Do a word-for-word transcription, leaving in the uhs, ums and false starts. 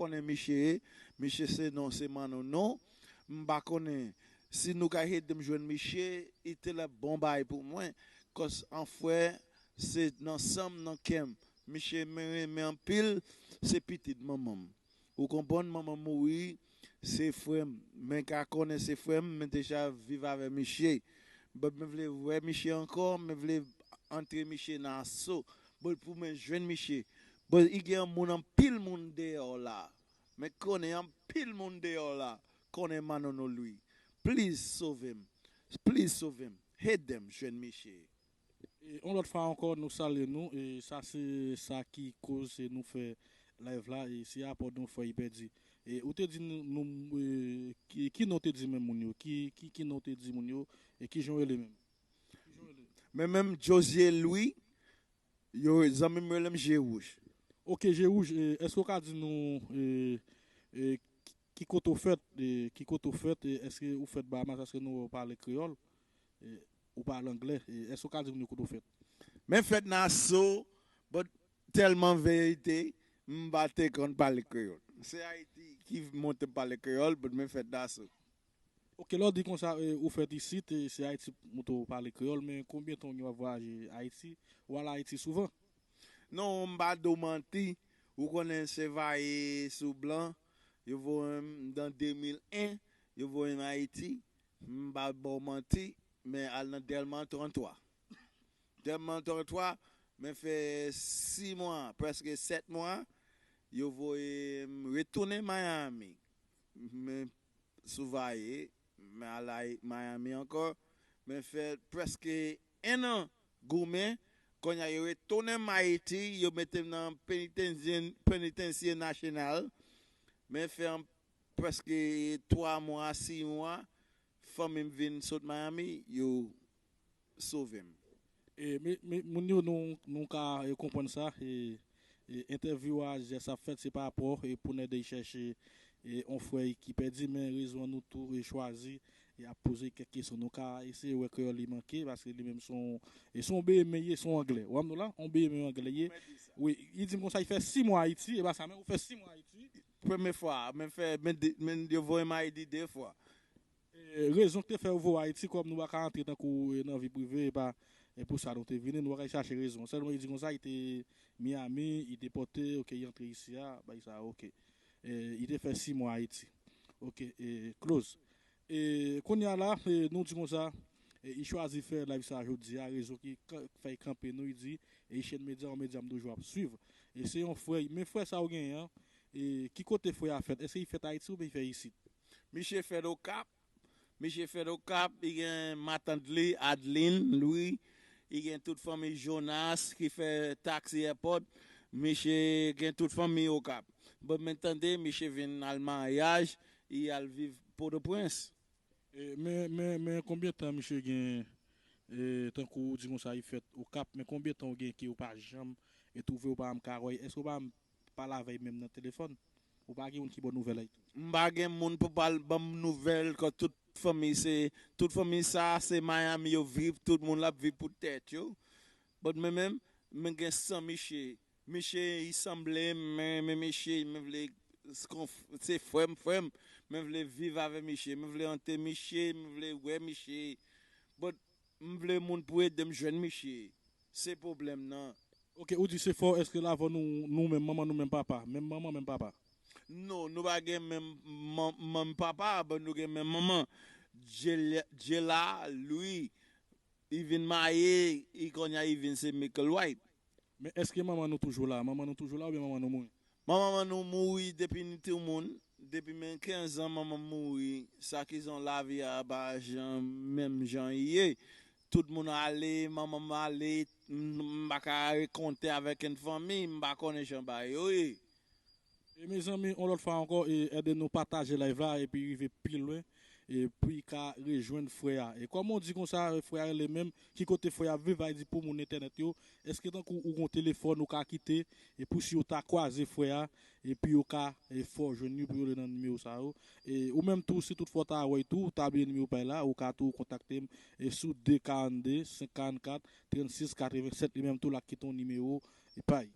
konnen misye ye. Misye se non, se Manno non. M pa konnen si nou ka ede m jwenn misye, li te la bon bagay pou mwen. Kòs an frè, se nan san m, nan kè m. Misye mwen renmen anpil, se pitit manman m. Ou konprann, manman m mouri, se frè m. Men ka konnen se frè m, men deja viv avè misye. But men vle wè misye ankò, men vle antre misye nan aso. But pou men jwenn misye. But i gen moun, anpil moun deyò la. Men konnen anpil moun deyò la. Konnen Manno non Louis. Please sove m. Please sove m. Ede m jwenn misye. E yon lòt fwa ankò, nou salye nou. E sa se sa ki koz se nou fè live la. E se rapò nou fè i pèdi. E ou te di nou, nou e, ki, ki non te di menm moun yo? Ki, ki, ki non te di moun yo? E ki jan w rele menm? Ki jan w rele? Men menm Josie Louis, yo zanmi m rele m Je Wouj. Ok, Je Wouj, e, èske w ka di nou e, e, ki kote w fèt, e, ki kote w fèt, e, èske ou fèt Bahamas, paske nou wè w pale kreyòl, e, ou pale anglè, e, èske w ka di moun yo kote w fèt? Men fèt Naso, but tèlman verite, m pa te konn pale kreyòl. Se Ayiti ki montre m pale kreyòl, but men fèt Naso. Ok, lè w di konsa, e, ou fèt isit, e, se Ayiti montre w pale kreyòl, men konbyen tan w gen w ap vwayaje Ayiti? Ou al Ayiti souvan? Non, m pa di w manti. Ou konnen se vaye sou blan. Yo voye m nan de mil en, yo voye m Ayiti. M pa ba w manti, men al nan Dèlma trannntwa. Dèlma trannntwa, men fè sis mwa, prèske sèt mwa, yo voye m retounen Miami. Men sou vaye, men al Miami ankò, men fè prèske en an goumen, kounye a yo retounen m Ayiti, yo mete m nan penitensye, penitensye nasyonal, men fè an prèske twa mwa, sis mwa, fanmi m vin sot Miami, yo sove m. E, men, men, moun yo, nou, nou ka e, konprann sa. E, e, entèvyou a Jès ap fèt, se pa rapò e, pou n ede chèche e, on frè ki pèdi, men rezon nou tou e, chwazi e, ap poze kèk kesyon. Nou ka eseye wè kreyòl li manke, paske li menm se on e, se on B M ye, se on anglè. Ou wè m nou la? On B M anglè ye. Wi, li di m konsa, li fè sis mwa Ayiti, e pa sa, men ou fè sis mwa Ayiti. Premye fwa, men fè, men, de, men yo voye m Ayiti de fwa. E, rezon ki te fè yo voye w Ayiti, kòm nou pa ka antre tankou e, nan vi prive, e pa e pou sa nou te vini, nou pa ka chache rezon. Sèlman li di konsa, li te Miami, li depòte, ok, li antre isi a, bay sa, ok. E, li te fè sis mwa Ayiti. Ok, e, close. E, kounye a la, e, nou di konsa, e, li chwazi fè live sa jodi a, rezon ki ka- fè l kanpe nou, li di, e, Haitian Media, yon medya m toujou ap swiv. E se yon frè, men frè sa ou genyen an, e, ki kote frè a fèt? Èske li fèt Ayiti oubyen li fèt isit? Misye fèt Okap. Misye fèt Okap. Li gen matant li, Adeline Louis. Li gen tout fanmi Jonas ki fè Taxi Airport. Misye gen tout fanmi Okap. Bon, men tande, misye vin al maryaj, li al viv Potoprens. E, men, men, men konbyen tan misye gen, e, tankou ou di konsa, li fèt Okap, men konbyen tan ou gen ke ou pa janm e twouve, ou pa janm ka wè l? Èske ou pa janm pale avè l menm nan telefòn? Ou pa gen moun ki ba w nouvèl li tou? M pa gen moun pou pale ban m nouvèl, kòm tout fanmi se, tout fanmi sa se Miami yo viv, tout moun la ap viv pou tèt yo. But men menm, men gen san misye. Misye, li sanble m, men, men misye, men vle, se frè m, frè m, men vle viv avè misye, men vle ante misye, men vle wè misye. But m vle moun pou ede m jwenn misye. Se pwoblèm nan. Ok, ou di se fò, èske l avè nou, nou menm manman, nou menm papa? Menm manman, menm papa? Non, nou pa gen menm man- manm papa, but nou gen menm manman. Jela, Jela, Louis, li vin marye, li kounye a li vin se Michael White. Men èske manman nou toujou la? Manman nou toujou la oubyen manman nou mouri? Manman nou mouri depi n timoun. Depi men kenz an manman m mouri. Sa ki zon lavi a pa jan, menm jan li ye. Tout moun ale, manman m ale, m, m pa ka rekonte avèk en fanmi, m pa konnen jan bagay yo ye. E mezanmi, yon lòt fwa ankò, e, ede nou pataje live la epi rive pi lwen, e, pou l ka rejwenn frè a. E kòman w di konsa, frè a rele menm, ki kote frè a ap viv, vle di pou moun entènèt yo, èske tankou ou gen yon telefòn ou ka kite, e pou si yo ta kwaze frè a, epi yo ka, e, fè w jwenn li, pou yo rele nan nimewo sa yo. E ou menm tou, si tout fwa w ta wè l tou, ou ta bliye nimewo pa l la, ou ka tou kontakte m, e sou de karannde, senk karannkat, trannsis katrevennsèt, li menm tou l ap kite yon nimewo, e pa l.